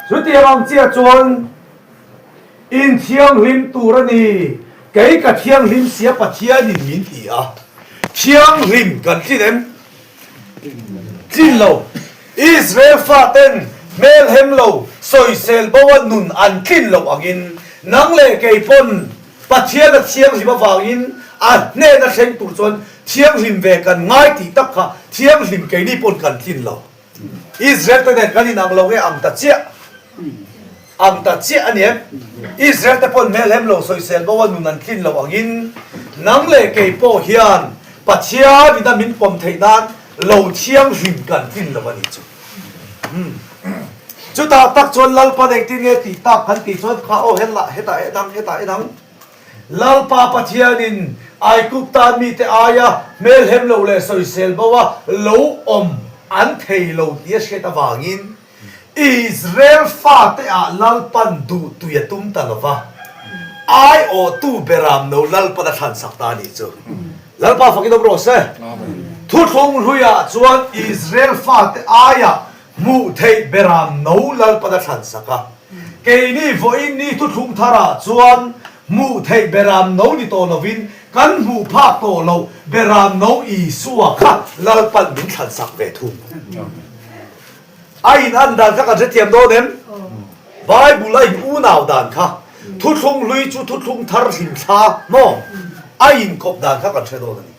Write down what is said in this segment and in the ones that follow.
Chutiang ang chiah chuan in thianghlim tur a ni. Kei ka thianghlim sia Pathianin min ti a. Thianghlim kan tlin em? Tlin lo. Israel faten hmelhem lo, sawisel bo a nun an tlin loh angin nang leh kei pawn Pathian a thianghlim avangin a hnena thleng tur chuan thianghlim ve kan ngai tih tak kha thianghlim keini pawn kan tlin lo. Israel te nen kan inang lo nge ang ta chiah? Ang ta chiah a ni em? Israel te pawn hmelhem lo sawisel bo a nun an tlin lo angin nang leh kei pawh hian Pathian ina min pawm theih nan lo thianghlim kan tlin lo a nih chu. Chutah tak chuan Lalpan engtin nge tih tak kan tih chuan kha aw helah hetah enang hetah enang Lalpa Pathianin Aigupta mite aia hmelhem lo leh sawisel bo a lo awm an thei lo tih a hriat avangin Israel fate ah Lalpan duh tui a tum ta lo va, aiawhtu beram no Lalpan a thlansak ta a nih chu. Lalpa fakin awm rawh se. Thuthlung hluiah chuan Israel fate aia hmuh theih beram no Lalpan a thlansak a. Keini vawiin ni thuthlung tharah chuan hmuh theih beram no ni tawh lovin kan hmuh phak tawh loh beram no Isua kha Lalpan min thlansak ve thung. A in an dan kha kan hrethiam dawn em? Bible a in unau dan kha thuthlung hlui chu thuthlung thar hlimthla maw? A inkawp dan kha kan hre dawn a ni.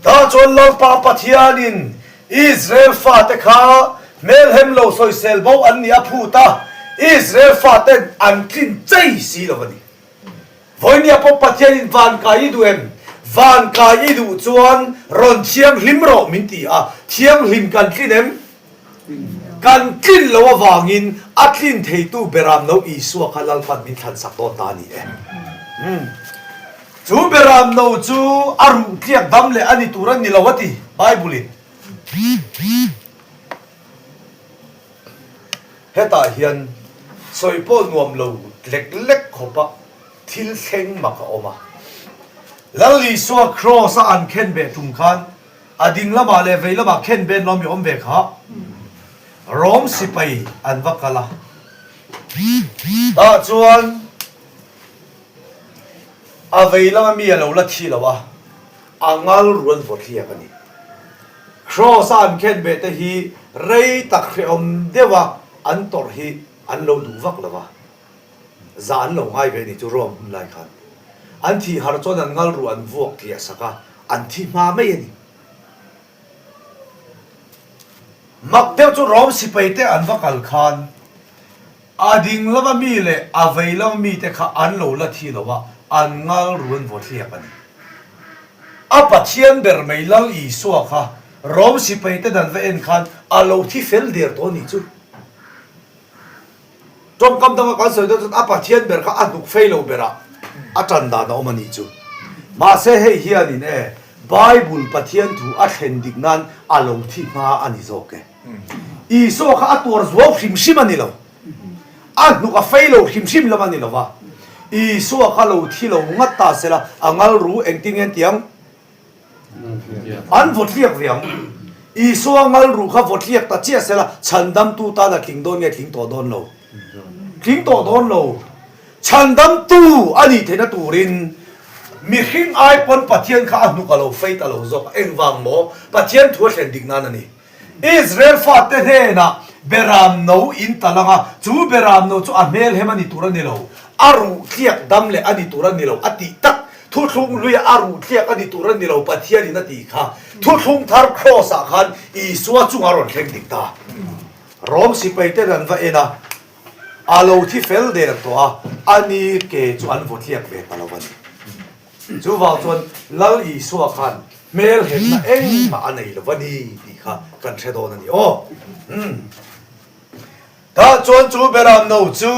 Tah chuan Lalpa Pathianin Israel fate kha hmelhem lo sawisel bo an nih a phut a, Israel faten an tlin chei si lo a ni. Vawinia pawh Pathianin van kai i duh em? Van kai i duh chuan rawn thianghlim rawh min ti a, thianghlim kan tlin em? Kan tlin lo avangin a tlin theitu Beram No Isua kha Lalpan min thlansak dawn ta a ni e. Chu Beram No chu a ruh tliak dam leh a ni tur a ni lo a ti Bible in. Hetah hian sawi pawh nuam lo lek lek khawpa thil thleng mak a awm a. Lal Isua Kraws a an khen beh tum khan A ding lamah leh vei lamah khen ben lawm i awm ve kha. Rom sipai an va kal a. Tah chuan a vei lama mi a lo la thi lo a, a ngal ruan vaw thliak a ni. Kraws a an khen beh te hi rei tak hrehawm deuha an tawrh hi an lo duh vak lo va. Za an lo ngai ve ni chu Rome hun lai khan. An thih har chuan an ngal ruh an vuak tliah sak a, an thi hma mai a ni. Mak deuh chu Rome sipai te an va kal khan a ding lama mi leh a vei lama mi te kha an lo la thi lo a, an ngal ruh an vaw thliak a ni. A Pathian ber mai Lal Isua kha Rome sipai ten an va en khan a lo thi fel der tawh a nih chu. Tawngkam danga kan sawi dawn chuan a Pathian ber kha a hnuk fei lo berah a tan dan a awm a nih chu. Mahse hei hianin e, Bible Pathian thu a thlen dik nan a lo thi hma a ni zawk e. Isua kha a tuar zuau hrim hrim a ni lo. A hnuk a fei lo hrim hrim lam a ni lo va. Isua kha lo thi lo ngat ta sela a ngal ru engtin nge an ti ang? An vaw tliak ve ang. Isua ngal ruh kha vaw tliak ta chiah sela chhandamtu tan a tling dawn nge tling tawh dawn lo? Tling tawh dawn lo. Chhandamtu a nih theihna turin mihring ai pawn Pathian kha a hnuk a lo fei ta lo zawk. Engvang maw? Pathian thu a thlen dik nan a ni. Israel fate hnenah Beram no in tal ang a, chu Beram no chu a hmelhem a ni tur a ni lo, a ruh tliak dam leh a ni tur a ni lo a tih tak. Thuthlung hluia a ruh tliak a ni tur a ni lo Pathianin a tih kha. Thuthlung thar Kraws ah khan Isua chunga rawn thleng dik ta. Rom sipai ten an va en a, a lo thi fel der tawh a, a ni ke chu an vaw tliak ve ta lo a ni. Chuvang chuan Lal Isua khan hmelhemna engmah a nei lo va ni tih kha kan hre dawn a ni aw. Umm. Tah chuan chu Beram no chu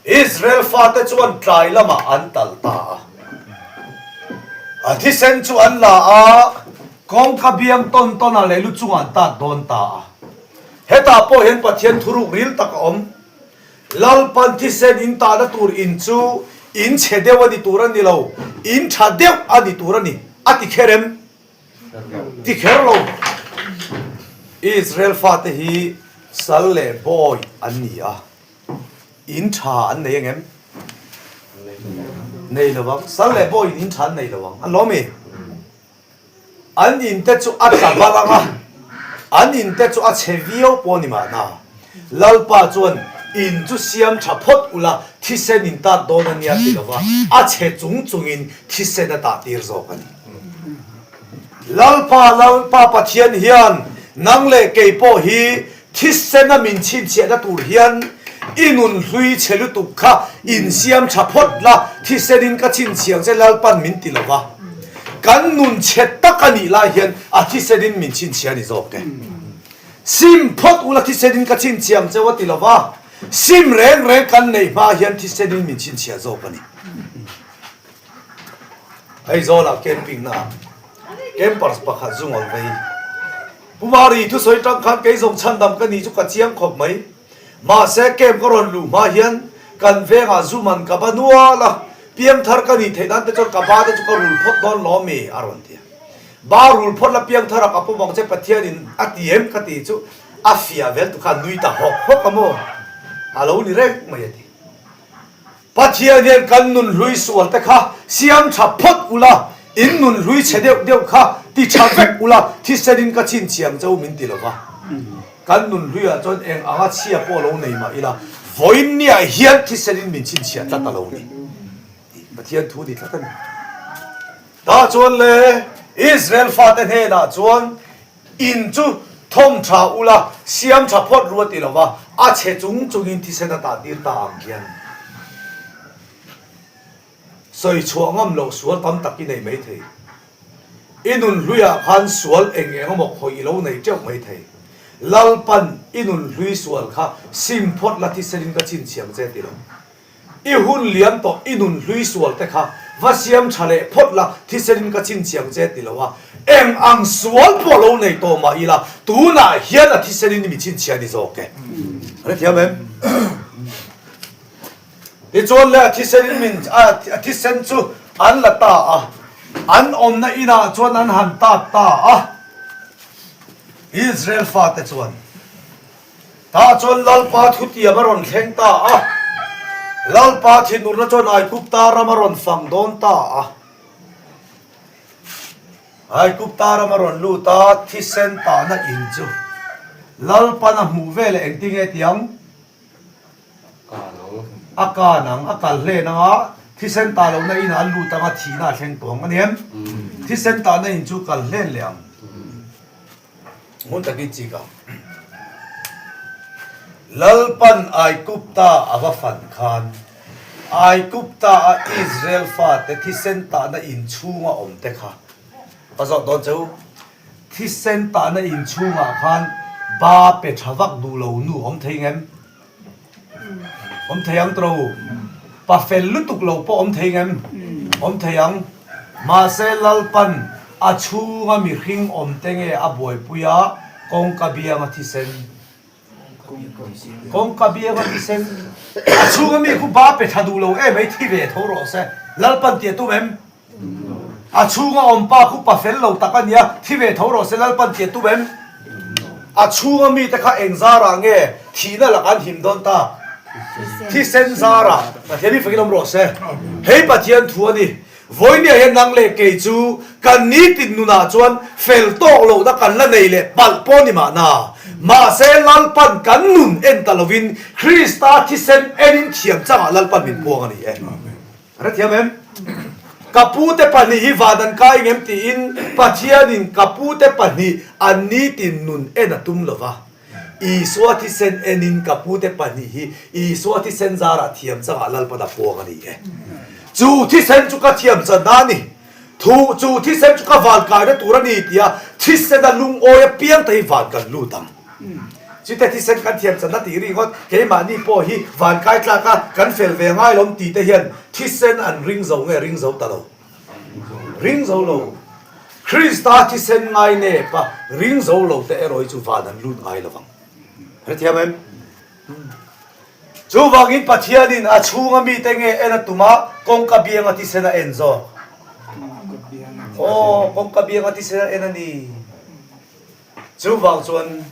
Israel fate chuan tlai lamah an tal ta a. A thisen chu an la a, kawngka biang tawn tawnah leh lu chungah an tat dawn ta a. Hetah pawh hian Pathian thuruk ril tak a awm. Lalpan thisen in tahna tur in chu in chhe deuh a ni tur a ni lo, in tha deuh a ni tur a ni, a ti kher em? Ti kher lo. Israel fate hi sal leh bawi an ni a. In tha an nei angem? Nei lo ang. Sal leh bawiin in tha an nei lo ang. An lawm i? An in te chu a tla bar ang a, an in te chu a chhe viau pawh a ni mahna. Lalpa chuan, In chu siam tha phawt ula, thisen in tat dawn a nia ti lova, a chhe chung chungin thisen a tah tir zawk a ni. Lalpa, Lalpa Pathian hian nang leh kei pawh hi Thisena min chhinchhiahna tur hian i nun hlui chhe lutuk kha insiam tha phawt la, thisenin ka chhinchhiang che Lalpan min ti lo va, kan nun chhe tak a nih lai hian a thisenin min chhinchhia a ni zawk e. Sim phawt ula thisenin ka chhinchhiang cheu a ti lo va, sim reng reng kan neih hma hian thisenin min chhinchhiah zawk a ni. Aizawlah camping naah campers pakhat zu ngawl vei. Pu Mari thusawi tang khan kei zawng chhandam ka nih chu ka chiang khawp mai. Mahse camp ka rawn luh hma hian kan vengah zu man ka ba nual a, piangthar ka nih theih nan te chuan ka ba te chu ka rul phawt dawn lawm mi a rawn ti a. Ba rul phawt la piangthar a ka pawm ang che Pathianin a ti em ka ti chu a fiah vel tu khan nui ta hawk hawk a maw a lo ni reng mai a ti. Pathian hian kan nun hlui sual te kha siam tha phawt ula, in nun hlui chhe deuh deuh kha ti tha vek ula, thisen in ka chhinchhiang che u min ti lova. Kan nun hluiah chuan eng anga chhia pawh lo nei mah ila, vawiinniah hian thisen in min chhinchhiah tlat a lo ni tih Pathian thu ni tlat a ni. Tah chuan le Israel fate hnenah chuan In chu thawm tha ula, siam tha phawt ru a ti lo va, a chhe chung chungin thisen a tah tir ta ang hian sawi chhuah ngam loh sual tam tak i nei mai thei. I nun hluiah khan sual eng eng emaw khawih i lo nei teuh mai thei. Lalpan i nun hlui sual kha sim phawt la thisenin ka chhinchhiang che ti lo. I hun liam tawh i nun hlui sual te kha va siam tha leh phawt la, thisenin ka chhinchhiang che ti lo a, eng ang sual pawh lo nei tawh mah ila tunah hian a thisenin i mi chhinchhiah ni zawk e. A hre thiam em? Tichuan le a thisenin min a thisen chu an la ta a, an awmna inah chuan an han tat ta a, Israel fate chuan. Tah chuan Lalpa thutiam a rawn thleng ta a, Lalpa thinurna chuan Aigupta ram a rawn fang dawn ta a. Aigupta ram a rawn lut a, thisen tahna in chu Lalpan a hmuh veleh engtinge tiang? A kan ang, a kal hlen ang a, thisen tah lohna inah a lut ang a, thihna a thleng tawh ang a ni em? Thisen tahna in chu kal hlen leh ang. Hmun takin chik ang. Lalpan Aigupta a va fan khan, Aigupta a Israel fate thisen tahna inchhunga awm te kha ka zawt dawn che u. Thisen tahna inchhungah khan ba pe tha vak duh lo nu awm thei ngem? Awm thei ang tawh u. Pa fel lutuk lo pawh awm thei ngem? Awm thei ang. Mahse Lalpan a chhunga mihring awm te nge a buaipui a, kawngka bianga thisen. Kawngka bianga thisen. A chhunga mi khu ba pe tha duh lo em ei thi ve tho rawh se. Lalpan tih a tum em? A chhunga awm pa khu pa fel lo tak a nia, thi ve tho rawh se Lalpan tih a tum em? A chhunga mite kha eng zarah nge thihna lakah an him dawn ta? Thisen zarah. Pathian hi fakin awm rawh se. Hei Pathian thu a ni. Vawinia hian nang leh kei chu kan nitin nunah chuan fel tawk lohna kan la nei leh palh pawh ni mahna. Mahse Lalpan kan nun en ta lovin Krista thisen enin thiam changah Lalpan min puang a ni e. A hrethiam em? Ka pute pahnih hi van an kai ngem tiin Pathianin ka pute pahnih an nitin nun en a tum lo va. Isua thisen enin ka pute pahnih hi Isua thisen zarah thiam changah Lalpan a puang a ni e. Chu thisen chu ka thiam channa a ni. Thu chu thisen chu ka van kaina tur a ni tia thisena lungawi apiang te hi van kan lut ang. Chute thisen kan thiam channa tih ringawt keimahni pawh hi van kai tlak a kan fel ve ngai lawm tih te hian thisen an ring zo nge ring zo ta lo? Ring zo lo. Krista thisen ngai nep a ring zo lo te erawh hi chu van an lut ngai lovang. Hrethiam em? Chuvangin Pathianin a chhunga mite nge en a tum a, kawngka bianga thisen a en zawk. Aw, kawngka bianga thisen a en a ni. Chuvang chuan.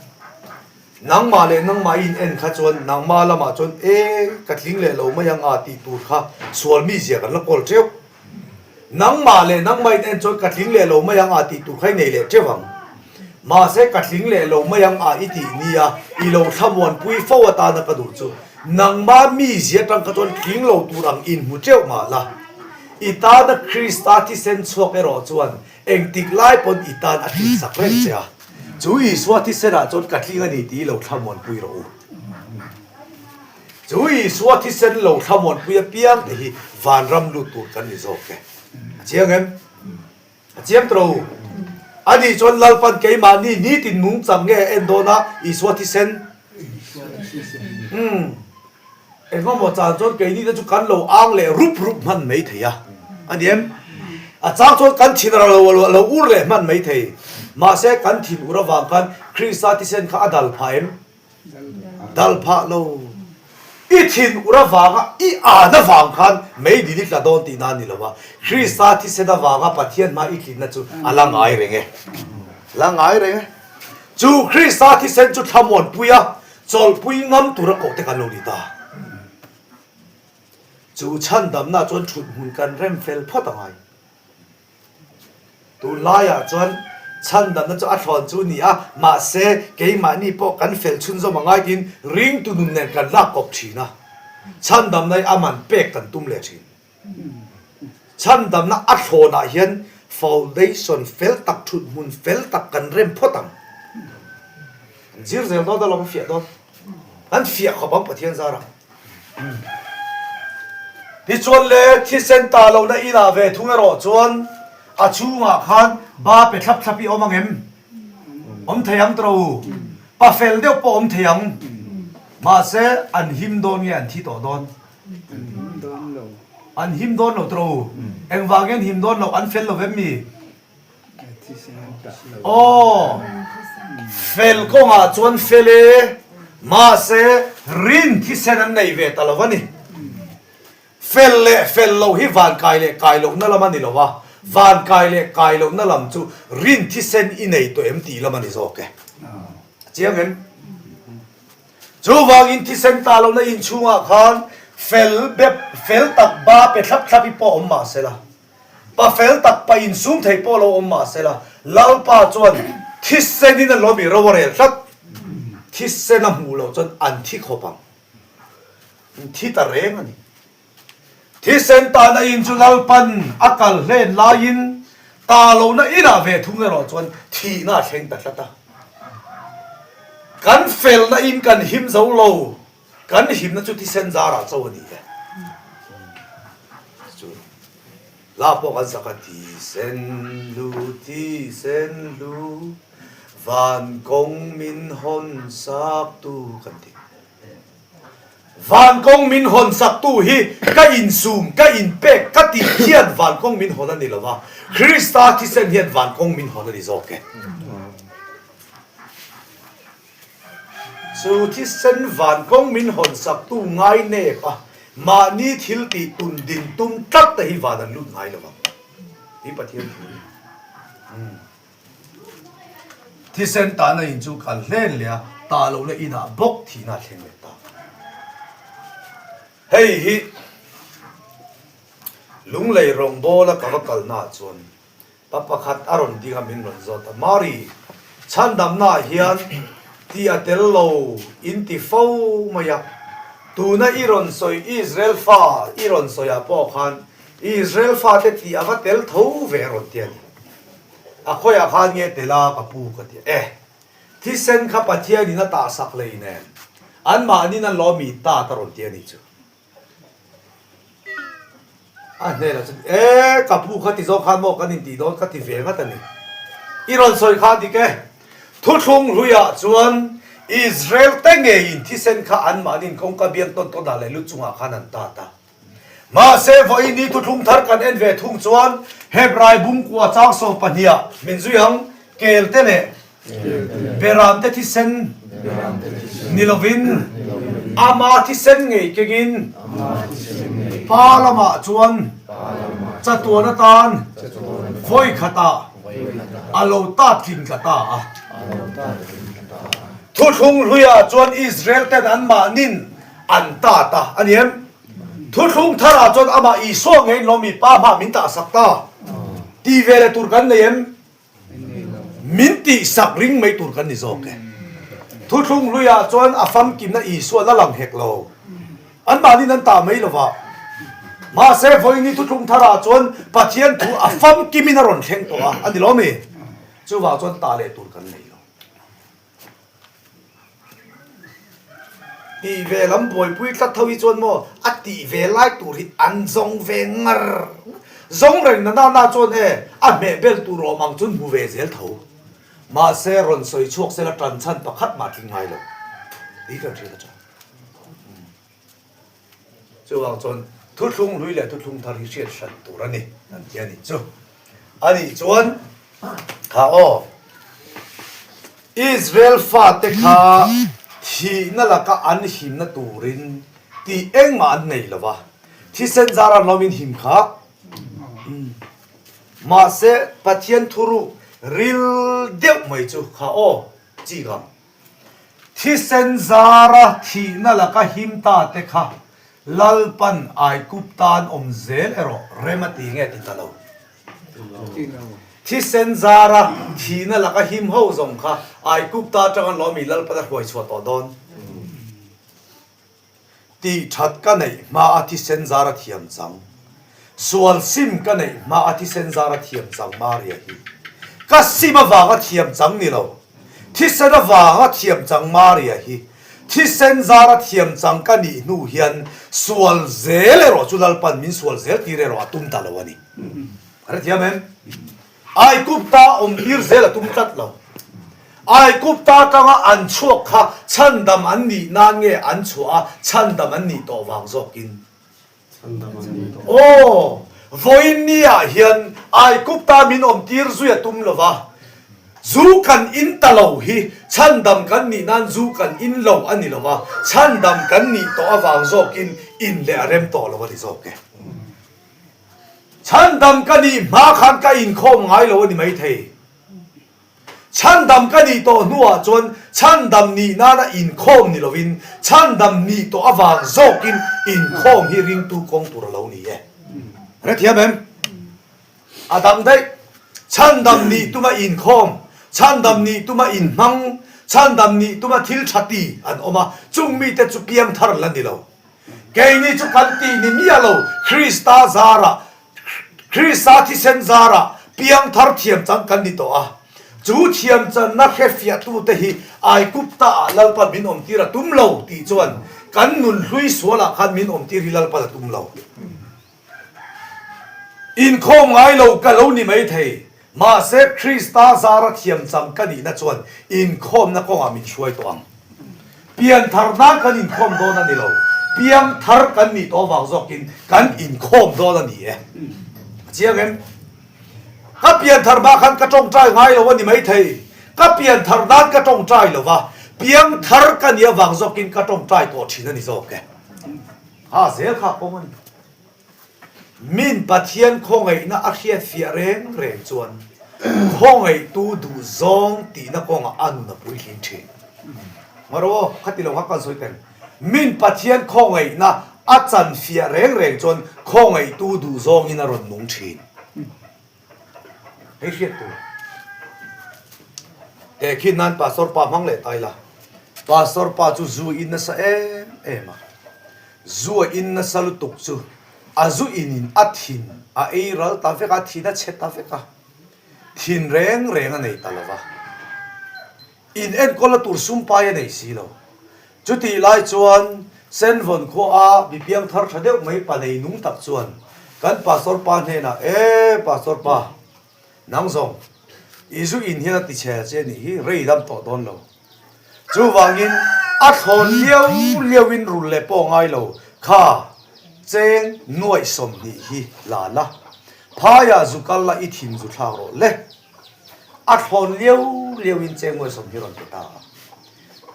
Nangmah leh nangmah i in en kha chuan nangmah lamah chuan e ka tling leh lo mai ang a tih tur kha sual mizia kan la kawl teuh. Nangmah leh nangmah in en chuan ka tling leh lo mai ang a tih tur kha i nei leh teuh ang. Mahse ka tling leh lo mai ang a i tih nia i lo thlamuanpui fo atana ka duh chu nangmah mizia atang kha chuan tling lo tur ang inhmu teuh mah la. I tana Krista thisen chhuak erawh chuan Engtik lai pawn i tan a tling sak reng che a, chu Isua thisenah chuan ka tling a ni tih i lo thlamuanpui rawh u. Chu Isua thisen lo thlamuanpui apiang te hi vanram lut tur kan ni zawk e. A chiang em? A chiang tawh u. Ani chuan Lalpan keimahni nitin nungchang nge a en dawn a, Isua thisen? Umm. Engemaw chan chuan keini te chu kan lo ang leh rup rup hman mai thei a, a ni em? A chang chuan kan thin a lo lo ur leh hman mai thei. Mahse kan thin ur avang khan Krista thisen kha a dal phah em? Dal phah lo. I thin ur avanga i an avang khan mei dil i tla dawn tihna a ni lo a, Krista thisen avanga Pathian hma i tlinna chu a la ngai reng e. La ngai reng e. Chu Krista thisen chu thlamuanpui a, Chawlhpui ngam tura koh te kan lo ni ta. Chu chhandamna chuan thut hmun kan rem fel phawt a ngai. Tunlaiah chuan chhandamna chu a thlawn chu ni a, mahse keimahni pawh kan fel chhunzawm a ngai tiin ringtu nun nen kan lak kawp thin a, chhandamna hi a man pek kan tum leh thin. Chhandamna a thlawnah hian foundation fel tak, thut hmun fel tak kan rem phawt ang. An zir zel dawn alawm, a fiah dawn. An fiah khawp ang Pathian zarah. Tichuan le thisen ta lohna inah ve thung erawh chuan a chhungah khan ba pe thlap thlap i awm ang em? Awm thei ang tawh u. Pa fel deuh pawh awm thei ang. Mahse an him dawn nge an thi tawh dawn? An him dawn lo. An him dawn lo tawh u. Engvang nge an him dawn lo? An fel lo vem mi? Aw, fel kawngah chuan fel e, mahse rin thisen an nei ve ta lo a ni. Fel leh fel lo hi van kai leh kai lohna lam a ni lo a, van kai leh kai lohna lam chu rin thisen i nei tawh em tih lam a ni zawk e. A chiang em? Chuvangin thisen ta lohna inchhungah khan fel bep fel tak ba pe thlap thlap hi pawh awm mah sela, pa fel tak pa insum thei pawh lo awm mah sela, Lalpa chuan thisenin a lawm i ro a rel tlat. Thisen a hmuh loh chuan an thi khawp ang. An thi ta reng a ni. Thisen tahna in chu Lalpan a kal hlen laiin ta lohna inah ve thung erawh chuan thihna a thleng ta tlat a. Kan felna in kan him zo lo, kan himna chu thisen zarah cho a ni e. Chu hla pawh kan sak a, Thisen hlu, thisen hlu, van kawng min hawn sak tu kan ti. Van kawng min hawn saktu hi ka insum, ka inpek, ka tih hian van kawng min hawn a ni lo va, Krista thisen hian van kawng min hawn a ni zawk e. Chu thisen van kawng min hawn saktu ngai nep a, mahni thil tih tun din tum tlat te hi van an lut ngai lo vang. Hi Pathian thu a ni. Thisen tahna in chu kal hlen leh a, tah lohna inah bawk thihna a thleng leh ta. Hei hi Lunglei rawngbawla ka va kalnaah chuan pa pakhat a rawn ding a min rawn zawt a, Mari, chhandamnaah hian ti a tel lo in ti fo mai a, tuna i rawn sawi Israel fa i rawn sawiah pawh khan Israel fate tih a va tel tho ve a rawn ti a ni. A khawiah khan nge tel a ka pu ka ti a, eh thisen kha Pathianin a tahsak lei nen anmahnin an lo mi ta ta rawn ti a nih chu. A hnenah chuan eh ka pu kha ti zawng khan maw kan intih dawn ka ti ve ngat a ni. I rawn sawi kha dik e, thuthlung hluiah chuan Israel te ngeiin thisen kha anmahnin kawngka biang tawn tawnah leh lu chungah khan an tat a. Mahse, vawiin ni thuthlung thar kan en ve thung chuan Hebrai bungkua chang sawm pahniha min zui ang, kelte leh beramte thisen ni lovin ama thisen ngei kengin Pa lamah chuan chatuan atan vawi khatah a lo tat tling tla ta a. Thuthlung hluiah chuan Israel ten anmahnin an ta ta a ni em? Thuthlung tharah chuan amah Isua ngeiin lawm mi Pa hmah min tahsak ta tih ve leh tur kan nei em? Min tihsak ring mai tur kan ni zawk e. Thuthlung hluiah chuan a famkimna Isua la lang hek lo. Anmahnin an tah mai lova. Mahse vawiini thuthlung tharah chuan Pathian thu a famkimin a rawn thleng tawh a, a ni lo mi? Chuvang chuan tah leh tur kan nei lo. Tih ve lam buaipui tlat tho hi chuan maw a tih ve lai tur hi an zawng ve ngar zawng reng na na na chuan e a hmeh bel tur awm ang chuan hmu ve zel tho. Mahse rawn sawi chhuak sela tan chhan pakhat mah tling ngai lo tih kan hriat a tha. Chuvang chuan thuthlung hlui leh thuthlung thar hi hriat hran tur a ni an ti a nih chu. A nih chuan kha aw, Israel fate kha thihna laka an himna turin tih engmah an nei lo va, thisen zar an lawmin him kha. Mahse Pathian thuruk ril deuh mai chu kha aw, chi kang. Thisen zara thihna laka him ta te kha Lalpan Aikup tan awm zel erawh rem a ti nge ti ta lo. Thisen zara thihna laka him ho zawng kha Aikup ta atanga lawmi Lalpan a hruai chhuah tawh dawn. Tih that ka neih hma a thisen zar a thiam chang. Sual sim ka neih hma a thisen zar a thiam chang Maria hi. Ka sim avanga thiam chang ni lo. Thisen avanga thiam chang Maria hi. Thisen zar a thiam chang ka nih hnu hian sual zel erawh chu Lalpan min sual zel tir erawh a tum ta lo a ni. Ka hrethiam em? Aigupta awmtir zel a tum tlat lo. Aigupta atanga an chhuak kha chhandam an nih nan nge an chhuah a, chhandam an nih tawh vang zawkin? Aw, vawiin niah hian Aigupta min awmtir zui a tum lo va, zu kan in ta lo hi chhandam kan nih nan zu kan in lo a ni lo va, chhandam kan nih tawh avang zawkin in leh a rem tawh lo a ni zawk e. Chhandam ka nih hma khan ka inkhawm ngai lo a ni maithei. Chhandam ka nih tawh hnuah chuan chhandam nih nana inkhawm ni lovin chhandam nih tawh avang zawkin inkhawm hi ringtu kawng tur a lo ni e. Hrethiam em? A dang daih. Chhandam nih tuma inkhawm, chhandam nih tuma inhmang, chhandam nih tuma thil tha ti an awm a, chung mite chu piangthar an la ni lo. Keini chu kan tih ni miah lo, Krista zarah, Krista thisen zarah piangthar thiamchang kan ni tawh a. Chu thiamchanna hrefiahtute hi Aigupta-ah Lalpan min awmtir a tum lo tih chuan kan nun hlui sualah khan min awmtir hi Lalpan a tum lo. Inkhawm ngai lo ka lo ni maithei, mahse Krista zara thiamchang ka nihna chuan inkhawmna kawngah min hruai tawh ang. Pianthar nan kan inkhawm dawn a ni lo, piangthar kan nih tawh vang zawkin kan inkhawm dawn a ni e. A chiang em? Ka pianthar hma khan ka tawngtai ngai lo a ni maithei, ka pianthar nan ka tawngtai lo va, piangthar ka nih avang zawkin ka tawngtai tawh thin a ni zawk e. Ha zel kha kawng a ni. Min Pathian khawngaihna a hriatfiah reng reng chuan khawngaihtu duh zawng tihna kawngah a nun a puitling thin. Maro aw, khati lo kha kan sawi teng. Min Pathian khawngaihna a chanfiah reng reng chuan khawngaihtu duh zawngin a rawn nung thin. Hei hriat tur. Teh khi nan Pastor pa hmang leh ta ila. Pastor pa chu zu in nasa em em a. Zu a in nasa lutuk chu a zu in in a thin a ei ral ta vek a, a thin a chhe ta vek a. Thin reng reng a nei ta lo va. In enkawlna tur sum pai a nei si lo. Chutih lai chuan Senvawn khuaa mi piangthar tha deuh mai pa nei nung tak chuan kan Pastor pa hnenah, E Pastor pa, nang zawng i zu in hian a ti chhe che nih hi rei dam tawh dawn lo. Chuvangin a thlawn liau liauin rul leh pawh ngai lo kha cheng nuaih 20 hi la la, phaiah zu kal la i thin zu thlak rawh le. A thlawn liau liauin cheng nuaih 20 rawn pe ta a.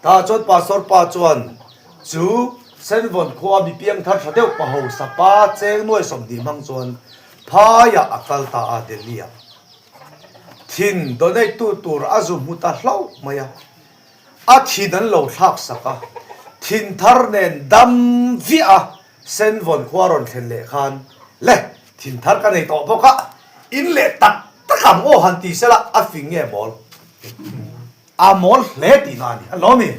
Tah chuan Pastor pa chuan chu Senvawn khua mi piangthar tha deuh pa hausa pa cheng nuai 20 hmang chuan phaiah a kal ta a Delhi ah. Thin donate tu tur a zu hmu ta hlauh mai a. A thin an lo thlak sak a, thin thar nen dam viah a Senvawn khua rawn thlen leh khan, Le, thin thar ka nei tawh bawk a, in leh tak tak ang aw han ti sela a fing nge mawl? A mawl hle tihna a ni, a lawm i.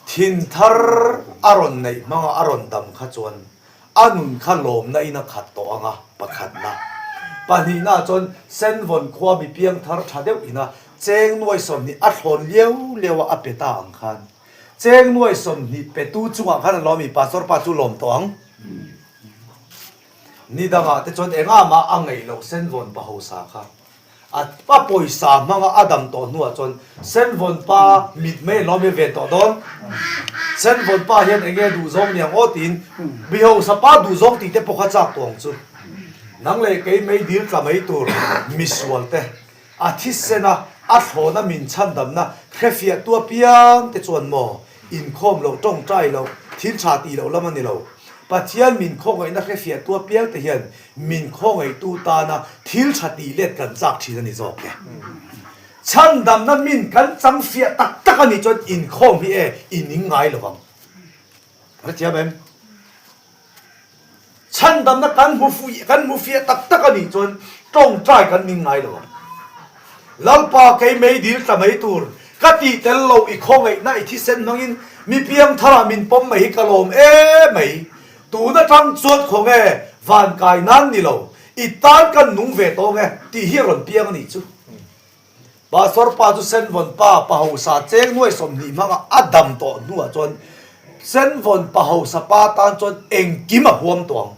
Thin thar a rawn neih hmanga a rawn dam kha chuan a nun kha lawmna in a khat tawh ang a, pakhatna. Pahnihna chuan Senvawn khua mi piang thar tha deuh ina cheng nuai 20 a thlawn liau liau a a pe ta ang khan cheng nuai 20 petu chungah khan a lawm i Pastor pa chu lawm tawh ang. Ni dangah te chuan engah mah a ngeih loh Senvawn pa hosa kha. A pa pawisa hmanga a dam tawh hnuah chuan Senvawn pa mit mai lawm hi a ven tawh dawn. Senvawn pa hian eng nge duhzawng ni ang aw tiin Bihosa pa duhzawng tih te pawh kha chak tawh ang chu. Nang leh kei mei dil tla mai tur misual te, a thisen a, a thlawna min chhandamna hrefiah tu apiang te chuan maw inkhawm loh, tawngtai loh, thil tha tih loh lam a ni lo. Pathian min khawngaihna hrefiah tu apiang te hian Min khawngaihtu tana thil tha tih let kan chak thin a ni zawk e. Chhandamna min kan chang fiah tak tak a nih chuan inkhawm hi e i ning ngai lo vang. Hrethiam em? Chhandamna kan hmu fuih kan hmu fiah tak tak a nih chuan tawngtai kan ning ngai lo vang. Lalpa kei mei dil tla mai tur ka tih tel lo i khawngaihna i thisen hmangin mi piang tharah min pawm mai hi ka lawm em mai. Tun atang chuan khaw nge van kai nan ni lo, i tan kan nung ve tawh nge tih hi a rawn piang a nih chu. Pastor pa chu Senvawn pa pahosa cheng nuai 20 hmanga a dam tawh hnuah chuan Senvawn pahosa pa tan chuan engkim a huam tawh ang.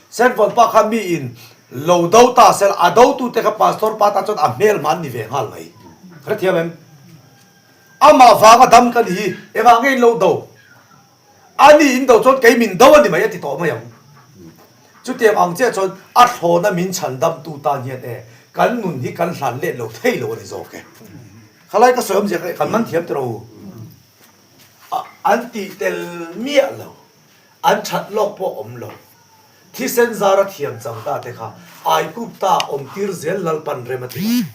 Senvawn pa kha mi in lo do ta sela a dotute kha Pastor pa tan chuan a hmel hman ni ve nghal mai. Hrethiam em? Amah vanga dam ka ni hi engah nge in lo do? A ni in do chuan kei min do a ni mai a ti tawh mai ang. Chutiang ang chiah chuan a thlawna min chhan damtu tan hian e kan nun hi kan hlan let lo thei lo a ni zawk e. Khalai ka sawi awmzia kha kan man thiam tiraw u. An tih tel miah lo, an that lawk pawh awm lo. Thisen zara thiam chang ta te kha Aigupta awm tir zel Lalpan rem a ti lo.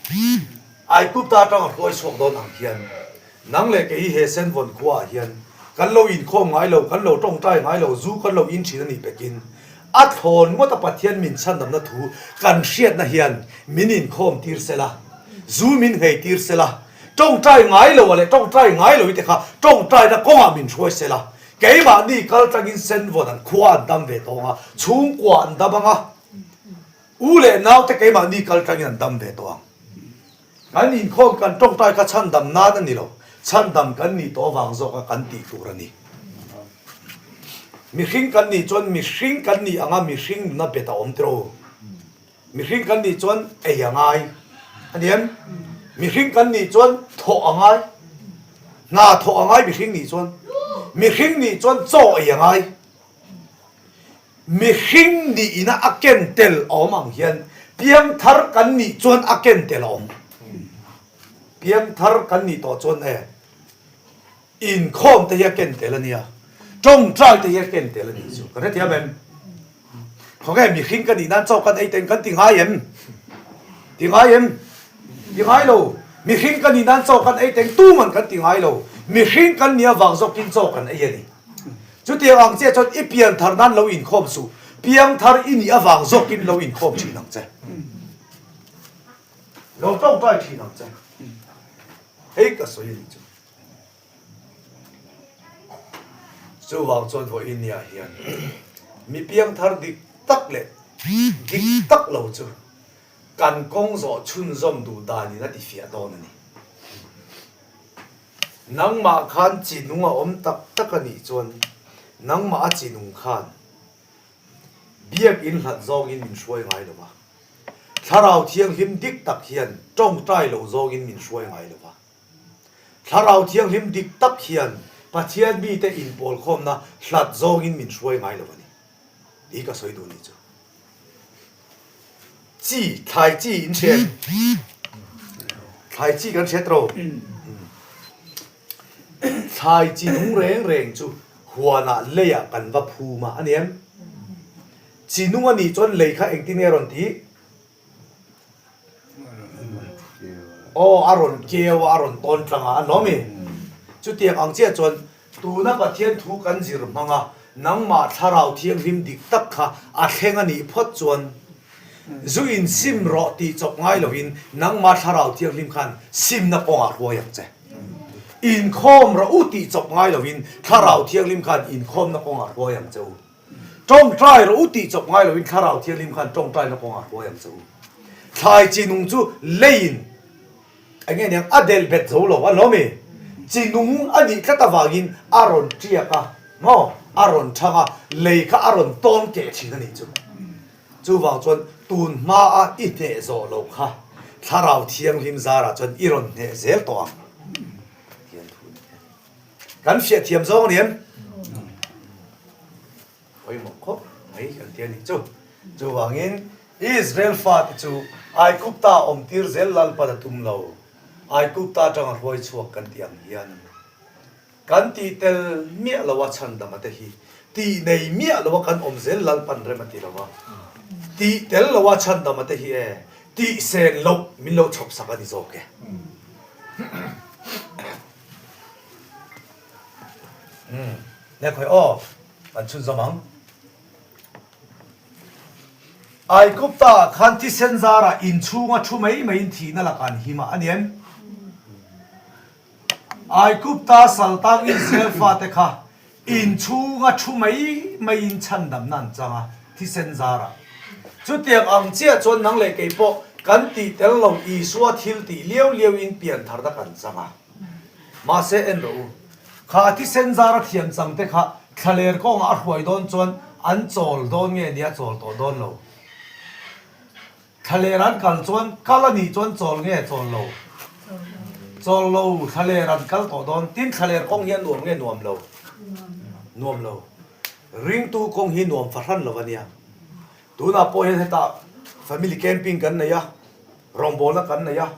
Aigupta atanga hruai chhuak dawn ang hian nang leh kei hi he Senvawn khua ah hian kan lo inkhawm ngai lo, kan lo tawngtai ngai lo, zu kan lo in thin a nih pekin a thlawn ngawt a Pathian min chhandamna thu kan hriatna hian min inkhawm tir sela, zu min nghei tir sela, tawngtai ngai lo ah leh tawngtai ngai lo i te kha tawngtaina kawngah min hruai sela. Keimahni kal tangin Senvawn an khua an dam ve tawh ang a, chhungkua an dam ang a, u leh naute keimahni kal tangin an dam ve tawh ang. Kan inkhawm kan tawngtai kha chhandam nan a ni lo, chhandam kan nih tawh avang zawka kan tih tur a ni. Mihring kan nih chuan mihring kan nih anga mihring nuna bet a awm tiraw? Mihring kan nih chuan ei a ngai a ni em? Mihring kan nih chuan thawh a ngai. Hna thawh a ngai mihring nih chuan. Mihring nih chuan chaw ei a ngai. Mihring nih ina a ken tel a awm ang hian piangthar kan nih chuan a ken tel a awm. Piangthar kan nih tawh chuan e Inkhawm te hi a ken tel a nia, tawngtai te hi a ken tel a nih chu. Ka hrethiam em? Khawnge mihring ka nih nan chaw kan ei ten kan ti ngai em? Ti ngai em? Ti ngai lo. Mihring ka nih nan chaw kan ei ten tuman kan ti ngai lo. Mihring kan nih avang zawkin chaw kan ei a ni. Chutiang ang chiah chuan i pian thar nan lo inkhawm suh. Piang thar i nih avang zawkin lo inkhawm thin ang che. Lo tawngtai thin ang che. Hei ka sawi a nih chu. Chuvang chuan vawiin niah hian mi piangthar dik tak leh dik tak lo chu kan kawng zawh chhunzawm duh danin a tifiah dawn a ni. Nangmah khan chi nung a awm tak tak a nih chuan nangmah a chi nung khan biakinn hlat zawngin min hruai ngai lo va, Thlarau Thianghlim dik tak hian tawngtai lo zawngin min hruai ngai lo va. Thlarau Thianghlim dik tak hian Pathian mite inpawlkhawmna hlat zawngin min hruai ngai lo a ni. Tih ka sawi duh ni chu. Chi, thlai chi in hria em? Thlai chi kan hriat ro. Thlai chi nung reng reng chu huanah leiah kan va phum a, a ni em? Chi nung a nih chuan lei kha engtin nge a rawn tih? Aw, a rawn keu a, a rawn tawn tlang a, a lawm i. Chutiang ang chiah chuan tuna Pathian thu kan zir hmang a, nangmah Thlarau Thianghlim dik tak kha a thleng a nih phawt chuan zu in sim rawh tih chawp ngai lovin nangmah Thlarau Thianghlim khan simna kawngah hruai ang che. Inkhawm rawh u tih chawp ngai lovin Thlarau Thianghlim khan inkhawmna kawngah hruai ang che u. Tawngtai rawh u tih chawp ngai lovin Thlarau Thianghlim khan tawngtaina kawngah hruai ang che u. Thlai chi nung chu leiin eng nge niang a delh bet zo lo a lawm i. Chi nung a nih tlat avangin a rawn tiak a, maw? A rawn thang a, lei kha a rawn tawn keh thin a nih chu. Chuvang chuan tun hmaa i hneh zawh loh kha Thlarau Thianghlim zarah chuan i rawn hneh zel tawh ang. Kan fiah thiam zawng a ni em? Pawimawh khawp mai kan ti a nih chu. Chuvangin Israel fate chu Aigupta awm tir zel Lalpan a tum lo. Aigupta atanga hruai chhuak kan tih ang hian kan tih tel miah lo a chhandama te hi tih nei miah lo a kan awm zel Lalpan rem a ti lo a. Tih tel lo a chhandama te hi e tih sen loh min lo chhawp sak a ni zawk e. Umm le khawi aw kan chhunzawm ang. Aigupta ah khan thisen zarah inchhunga thu mai maiin thihna lakah an him a, a ni em? Aigupta saltang Israel fate kha inchhunga thu mai maiin chhandamna an chang a, thisen zarah. Chutiang ang chiah chuan nang leh kei pawh kan tih tel lo Isua thil tih liau liauin piantharna kan chang a. Mahse en rawh u, kha a thisen zara thiam chang te kha thlaler kawngah a hruai dawn chuan an chawl dawn nge nia chawl tawh dawn lo. Thlaler an kal chuan kal a nih chuan chawl nge chawl lo? Chawl lo, thlaler an kal tawh dawn. Tin thlaler kawng hi a nuam nge nuam lo? Nuam lo. Ringtu kawng hi nuam fahran lo a nia. Tunah pawh hian hetah family camping kan nei a, rawngbawlna kan nei a,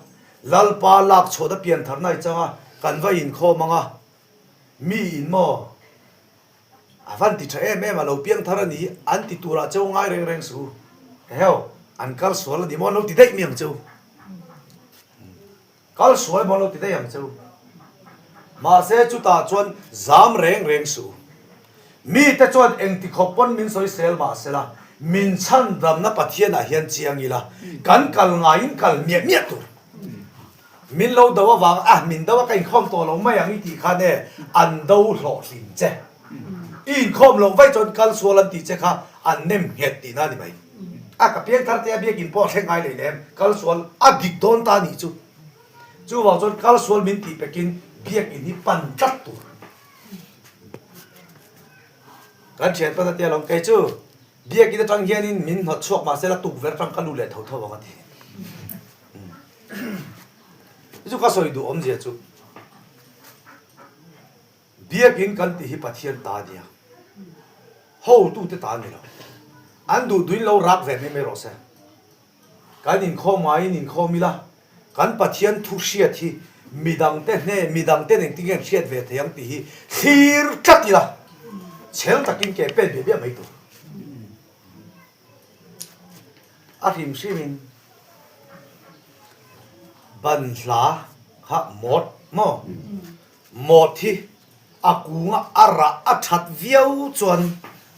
Lalpa lak chhuahna piantharna i chang a, kan va inkhawm ang a, mi in maw a van ti tha em em a, lo piangthar a ni, an ti turah cheu ngai reng reng suh u, eheu, an kal sual a ni maw an lo ti daih mi ang cheu, kal sual emaw an lo ti daih ang cheu, mahse chutah chuan zam reng reng suh u. Mite chuan engti khawp pawn min sawisel mah sela, min chhandamna Pathianah hian chiang ila, kan kal ngaiin kal miah miah tur. Min lo do avang, ah min do a ka inkhawm tawh lo mai ang i tih khan e, an do hlawhtling che. I inkhawm loh vaih chuan kal sual an tih che kha an nem nghet tihna a ni mai. A ka piang thar te a biakin pawh a thleng ngai leh lem, kal sual a dik dawn ta a nih chu. Chuvang chuan kal sual min tih pekin biakin hi pan tlat tur. Kan thian pawn a tia lawm, kei chu biakin atang hianin min hnawt chhuak mahse la tukverh atang ka lut leh tho tho ang a ti. Chu ka sawi duh awmzia chu biakin kan tih hi Pathian ta a nia, hotute ta a ni lo. An duh duhin lo rak ve mai mai rawh se. Kan inkhawm ngaiin inkhawm ila, kan Pathian thu hriat hi midangte hne, midangten engtin nge an hriat ve thei ang tih hi thlir tlat ila, chhel takin ke pen biah biah mai tur. A hrim hrimin ban hla kha mawt maw? Mawt hi a kunga a rah a that viau chuan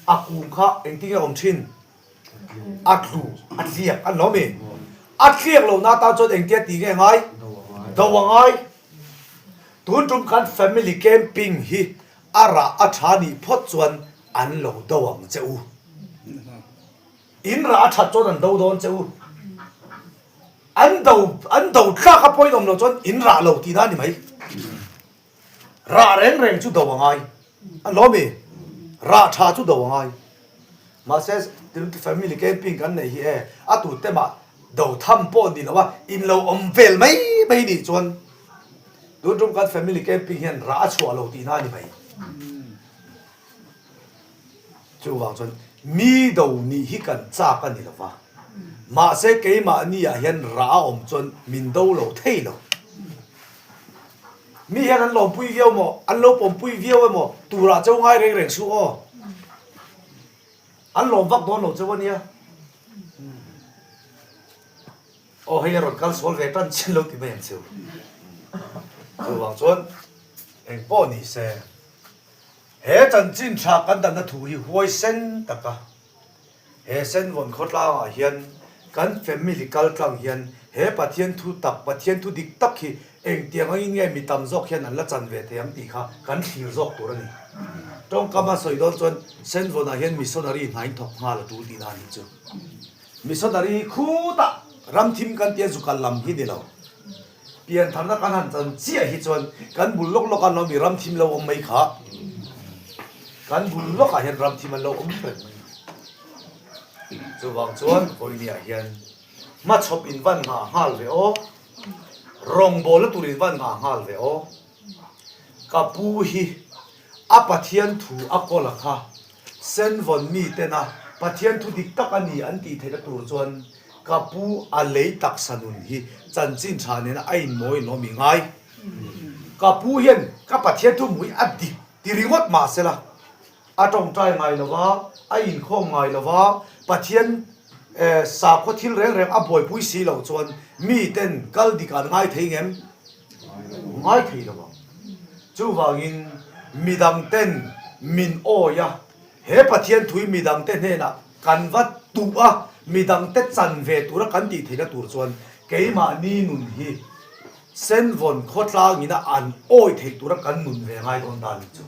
a kung kha engtin nge a awm thin? A tlu, a tliak a lawm i. A tliak lo na tan chuan engtia tih nge ngai? Do a ngai. Tun tum khan family camping hi a rah a tha nih phawt chuan an lo do ang che u. In rah a that chuan an do dawn che u. An do, an do tlak a pawhin awm lo chuan in rah lo tihna a ni mai. Rah reng reng chu do a ngai a lawm i, rah tha chu do a ngai. Mahse family camping kan neih hi e, a tute mah do tham pawh ni lo a, in lo awm vel mai mai nih chuan tun tum kan family camping hian rah a chhuah lo tihna a ni mai. Chuvang chuan mi do nih hi kan chak a ni lo va, mahse keimahni ah hian rah a awm chuan min do lo thei lo. Mi hian an lawmpui viau maw? An lo pawmpui viau emaw? Turah cheu ngai reng reng suh aw. An lawm vak dawn lo cheu a nia. Aw hei a rawn kal sual ve tan chian lo ti mai ang chu. Chuvang chuan engpawh ni se he chanchin tha kan danna thu hi huaisen taka He Senvawn khawtlangah hian kan family kal tlang hian he Pathian thu tak, Pathian thu dik tak hi engtiang angin nge mi tam zawk hian an la chan ve thei ang tih kha kan thlir zawk tur a ni. Tawngkam a sawi dawn chuan Senvawnah hian missionary hnain thawk nghal a tul tihna a nih chu. Missionary hi khutah ramthim kan tia zu kal lam hi ni lo. Piantharna kan han chan chiah hi chuan kan bul lawk lawk an lo mi ramthim lo awm mai kha. Kan bul lawkah hian ramthim an lo awm reng mai. Chuvang chuan vawinia hian hmachhawp in van nghah nghal ve aw, rawngbawlna tur in van nghah nghal ve aw. Ka pu hi a Pathian thu a kawl a kha Senvawn mi tena Pathian thu dik tak a ni an tih theihna tur chuan ka pu a lei taksa nun hi chanchin tha nena a inmawi lawm i ngai. Ka pu hian ka Pathian thu hmuh hi a dik ti ringawt mah sela a tawngtai ngai lo va, a inkhawm ngai lo va, Pathian sakhaw thil reng reng a buaipui si loh chuan miten kal dik an ngai thei ngem? Ngai thei lo ang. Chuvangin midangten min awi a, he Pathian thui midangte hnenah kan va tuh a, midangte chan ve tura kan tih theihna tur chuan keimahni nun hi Senvawn khawtlangina an awi theih tura kan nun ve ngai dawn ta ni chu.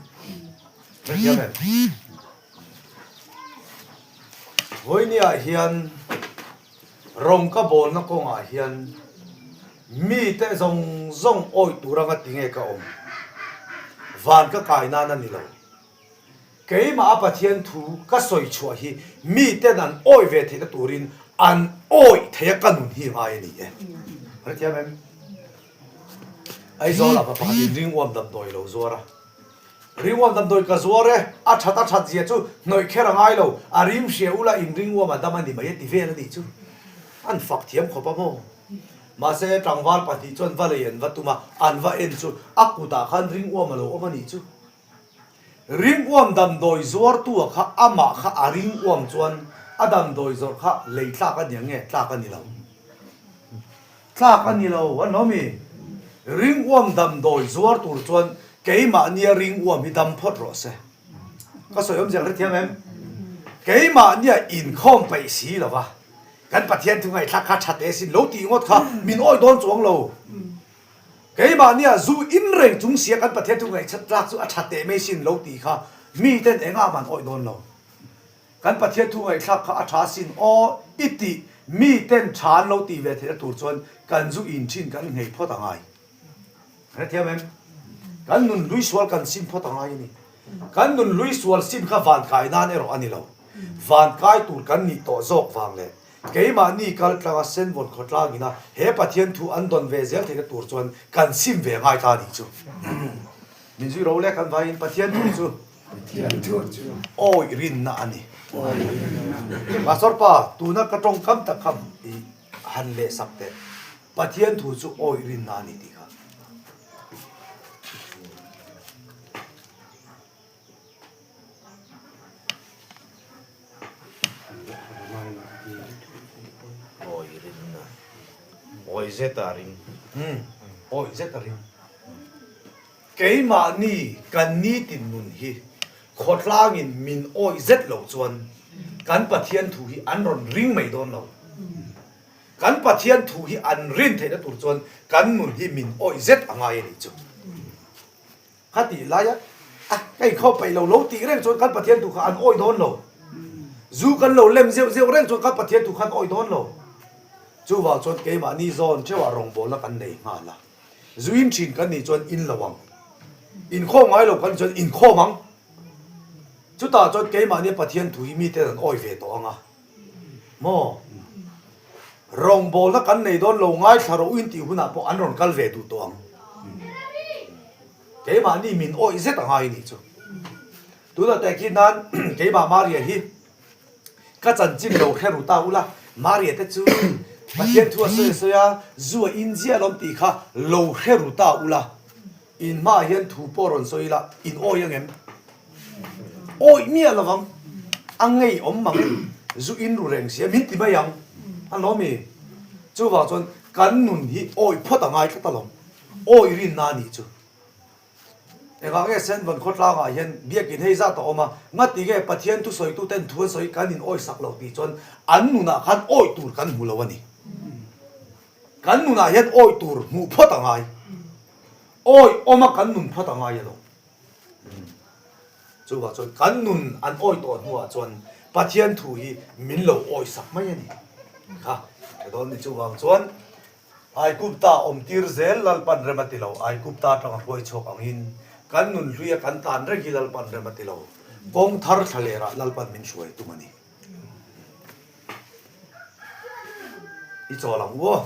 Hrethiam em? Vawinia hian rawng ka bawlna kawngah hian mite zawng zawng awih tur anga ti nge ka awm? Van ka kai nan a ni lo. Keimah a Pathian thu ka sawi chhuah hi miten an awih ve theihna turin an awih thei a ka nun hi ngai a ni e. Hrethiam em? Aizawlah pa pakhatin ringuam damdawi lo zuar a. Ringuam damdawi ka zuar e, a that a that zia chu hnawih kher a ngai lo, a rim hria ula in ringuam a dam a ni mai a ti vel a nih chu. An fak thiam khawp a maw? Mahse tlangval pahnih chuan va lei an va tum a, an va en chu a kutah khan ringuam a lo awm a nih chu. Ringuam damdawi zuartu a kha amah kha a ringuam chuan a damdawi zawrh kha lei tlak a ni ang nge? Tlak a ni lo. Tlak a ni lo, an awm i. Ringuam damdawi zuar tur chuan keimahnia ringuam hi dam phawt rawh se. Ka sawi awmzia ka hrethiam em? Keimahnia inkhawm peih si lo va, kan Pathian thu ngaihthlak kha tha teh sin lo tih ngawt kha min awih dawn chuang lo. Keimahnia zu in reng chung sia kan Pathian thu ngaihthlak chu a tha teh mai sin lo tih kha miten engah man awih dawn lo. Kan Pathian thu ngaihthlak kha a tha sin aw i tih mi ten tha an lo tih ve theihna tur chuan kan zu in thin kan nghei phawt a ngai. Hrethiam em? Kan nun hlui sual kan sim phawt a ngai a ni. Kan nun hlui sual sim kha van kai nan erawh a ni lo. Van kai tur kan nih tawh zawk vang leh keimahni kal tlanga senvawn khawtlang ina he Pathian thu an dawn ve zel theihna tur chuan kan sim ve ngai ta a nih chu. Min zui ro lek an vaiin Pathian thu chu Pathian thu chu awih rinna a ni. Pastor pa, tuna ka tawngkam tak kha i han leh sak teh. Pathian thu chu awih rinna a ni tih kha. Awih rinna. Awih zet a ring. Awih zet a ring. Keimahni kan nitin nun hi khawtlangin min awih zet loh chuan kan Pathian thu hi an rawn ring mai dawn lo. Kan Pathian thu hi an rin theihna tur chuan kan nun hi min awih zet a ngai a nih chu. Khatih laia a ka inkhawm peih lo lo tih reng chuan kan Pathian thu kha an awih dawn lo. Zu kan lo lem zeuh zeuh reng chuan kan Pathian thu kha an awih dawn lo. Chuvang chuan keimahni zawn theuhah rawngbawlna kan nei nghal a. Zu in thin kan nih chuan in lo ang. Inkhawm ngai lo kan nih chuan inkhawm ang. Chutah chuan keimahnia Pathian thu hi miten an awi ve tawh ang a. Maw? Rawngbawlna kan nei dawn lo ngaithla rawh u in tih hunah pawh an rawn kal ve duh tawh ang. Keimahni min awih zet a ngai nih chu. Tunah tehkhin nan keimah Maria hi Ka chanchin lo hre ru ta ula, Maria te chu Pathian thu a sawi a sawi a, zu a in ziah lawm tih kha lo hre ru ta ula, in hmaah hian thu pawh rawn sawi ila, in awi ang em? Awi miah lo vang, a ngei awm mang e, zu in ru reng sia min ti mai ang, a lawm i. Chuvang chuan kan nun hi awi phawt a ngai tlat alawm. Awi rinna a nih chu. Engah nge Senvan khawtlangah hian biakin hei zat a awm a, ngati nge Pathian thusawituten thu an sawi kan in awi sak lo tih chuan an nunah khan awi tur kan hmu lo a ni. Kan nunah hian awi tur hmuh phawt a ngai. Awi awma kan nun phawt a ngai alawm. Chuvah chuan kan nun an awi tawh hnuah chuan Pathian thu hi min lo awi sak mai a ni. Kha tha dawn ni chuvang chuan Aigupta awm tir zel Lalpan rem a ti lo, Aigupta atanga hruai chhuak angin kan nun hluia kan tan reng hi Lalpan rem a ti lo, kawng thar thla lerah Lalpan min hruai tum a ni. I chawl ang u aw.